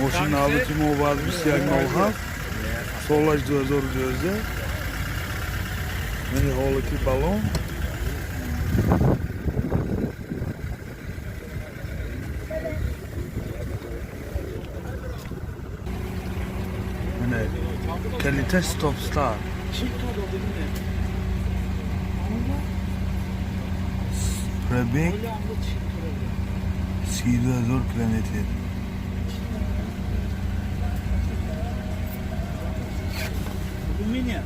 Мошин навбати мо ВАЗ 2107, солаш 2012. Мани ҳолати балон. Мана калиташ стоп старт. Пробег 32 000 километр. Алюминия.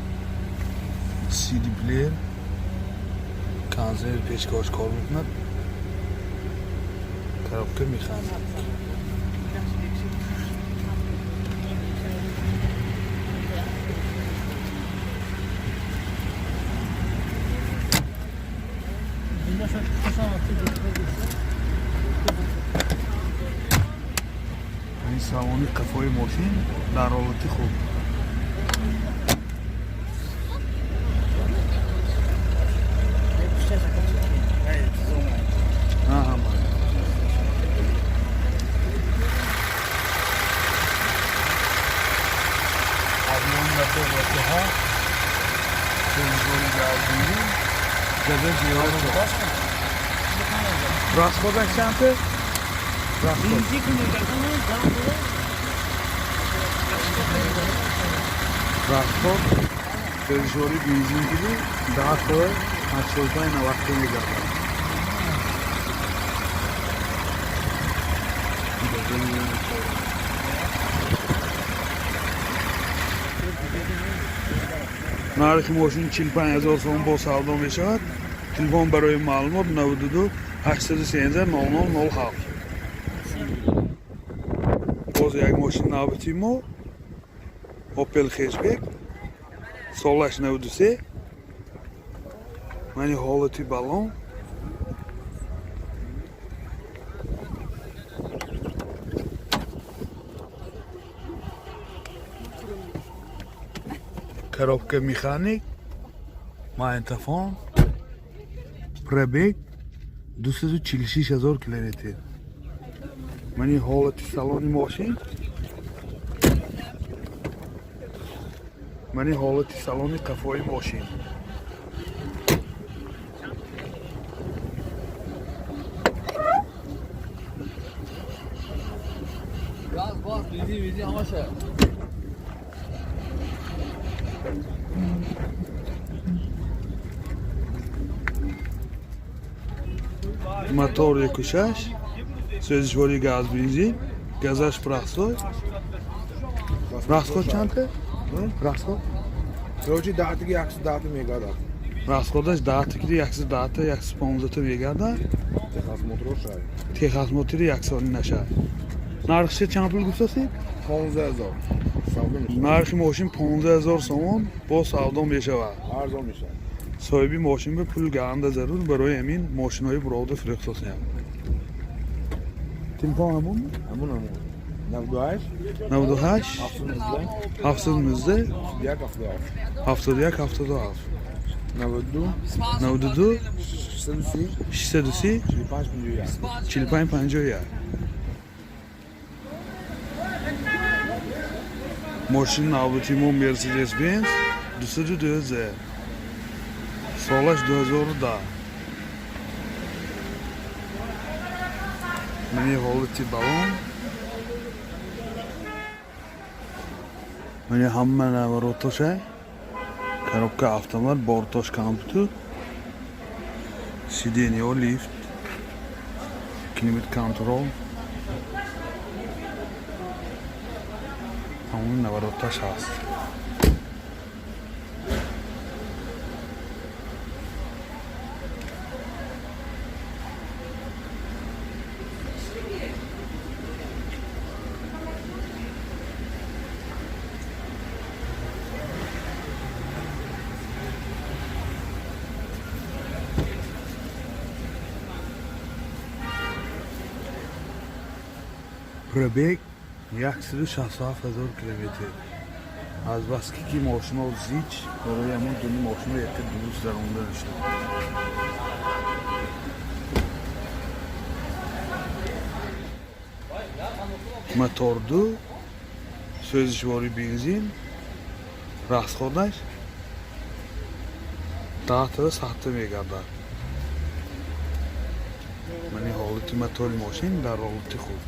CD плеер, консерв печкош кор мекунад, коробка механик. Ин салони қафои мошин дар ҳолати хуб. Ҳама объём 2,7, сӯзишвори газ, бензин, газаш евро. Расход аш чанд? Расход. Бензин мегардонад. Расход сӯзишвори бензин киди 10 то 85 навадта мегардад. Нархи мошин 45 000 сомон, бо савдо мешавад. Телефон барои маълумот 92 813 00 07. Боз як мошин навбати мо Опел Хэтчбек, солаш 93. Мани ҳолати балон. Коробка механик, магнитофон. Пробег 246 000 километр. Мани ҳолати салони мошин. Мани ҳолати салони қафои мошин. Газ, бас, бензин, бензин ҳамаша. Мотор 1,6, сӯзишвори газ, бензин, газаш расход. Расход чанд? Расход? Короче, даҳтаги 110та мегардад. Расход аш даҳта киди 110та, 115та мегардад. Техосмотр ошай. Техосмотр и яксоли наша. Нархша чанд пул гуфтасед? 15 000. Савдо мешавад. Нархи мошин 15 000 сомон, бо савдо мешавад. Арзон мешавад. Соҳиби мошин ба пул гаанда зарур, барои ҳамин мошинҳои буровда фурӯхтосиям. Телефон ҳамон? Ҳамун, ҳамун. 98 98 719 719 1 77. 71 77. 92 92 630 630 45 51. 45 51. Мошин навбати мо Мерседес Бенз 212, солаш 2010. Мани ҳолати балон. Мани ҳама наворот ошай. Коробка автомат, бортош компютер, сиденье лифт, климат контроль, ҳамон наворот аш ҳаст. Пробег 167 000 километр. Аз баски ки мошино зич, барои ҳамон дуни мошино якка дуруст заронда нашуд. Мотор 2, сӯзишворӣ бензин, расходаш 10 та 100 та мегардад. Мани ҳолати мотори мошин дар ҳолати хуб.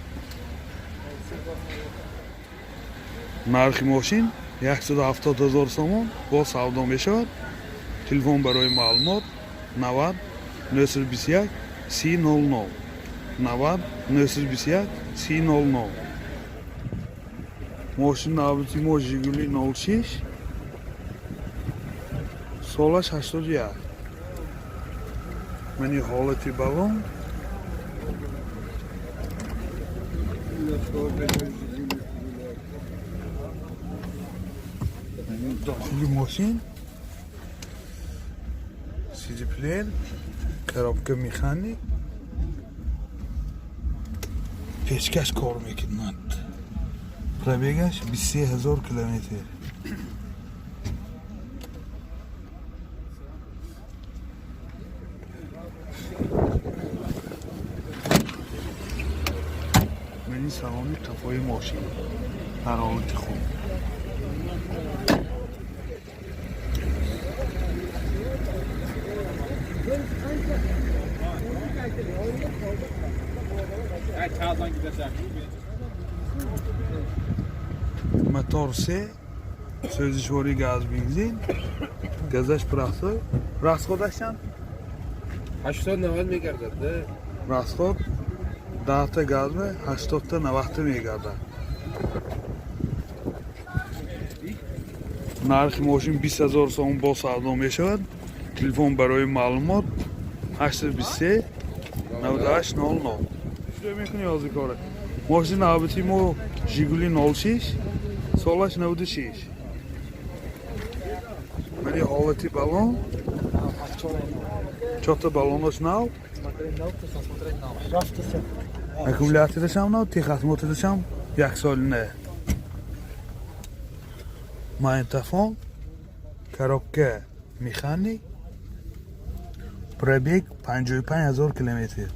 Нархи мошин 170 000 сомон, боз савдо мешавад. Телефон барои маълумот 90 921 30 00, 90 921 30 00. Мошин навбати мо Жигули 06, солаш 81. Мани ҳолати балон. Дохили мошин CD плеер, коробка механик, печкаш кор мекунад. Пробегаш 23 000 километр. Мани салони қафои мошин дар ҳолати хуб. Мотор се, сӯзишворӣ газ, бензин, газаш простой. Расходаш чанд? 80 90 мегардад, да? Расход 10 та газме 80 та 90 та мегардад. Нархи мошин 20 000 сомон, боз савдо мешавад. Телефон барои маълумот 823 98 00. Шурӯъ мекунӣ ҳозир кора. Мошини навбати мо Жигули 06, солаш 96. Мани ҳолати балон, чорта балонош нав, аккумуляторашам нав, техосмотрашам яксолина. Магнитофон, коробка механик, пробег 55 000 километр.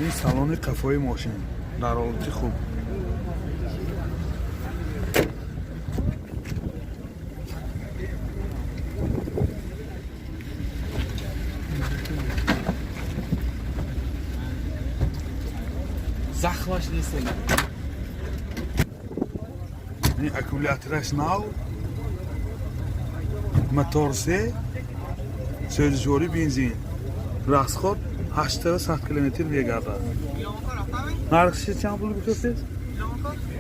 Ин салони қафои мошин дар ҳолати хуб. Захмаш нест. Ин аккумулятораш нав, мотор се, сӯзишворӣ бензин, расход 8 та 100 километр мегардад. Нархи чанд пул гуфтед?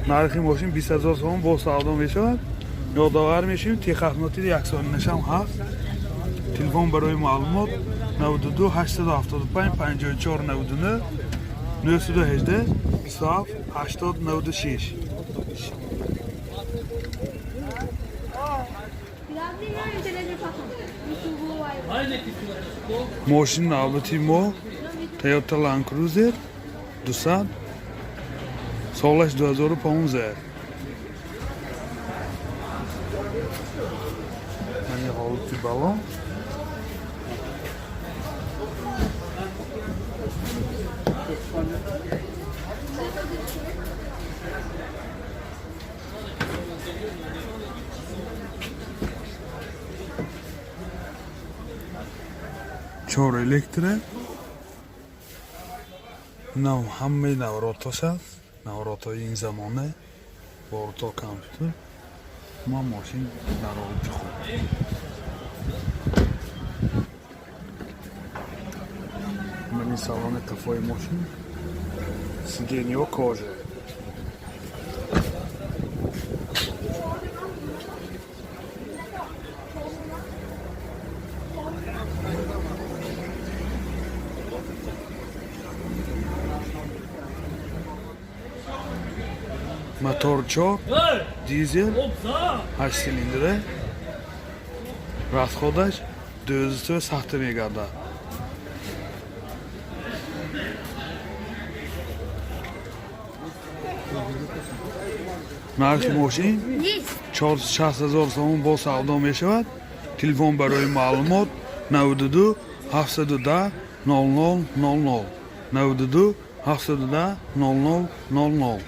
Нархи мошин 20 000 сомон, боз савдо мешавад. Ёдовар мешавем, техосмотри яксолинашам ҳаст. Телефон барои маълумот 92 875 54 99, 918 27 80 96. Мошини навбати мо Toyota Land Cruiser 200, солаш 2015. Мани ҳолати балон. Чор электро, нав, ҳамаи наворотош аст, наворотҳои ин замона, борто, компютер. Ма мошин дар ҳолати хуб. Мани салони қафои мошин, сиденьё кожа. Мотор чор, дизел, 8 силиндра, расходаш 12 сахта мегардад. Нархи мошин 460 000 сомон, боз савдо мешавад. Телефон барои маълумот 92 710 00 00, 92 710 00 00.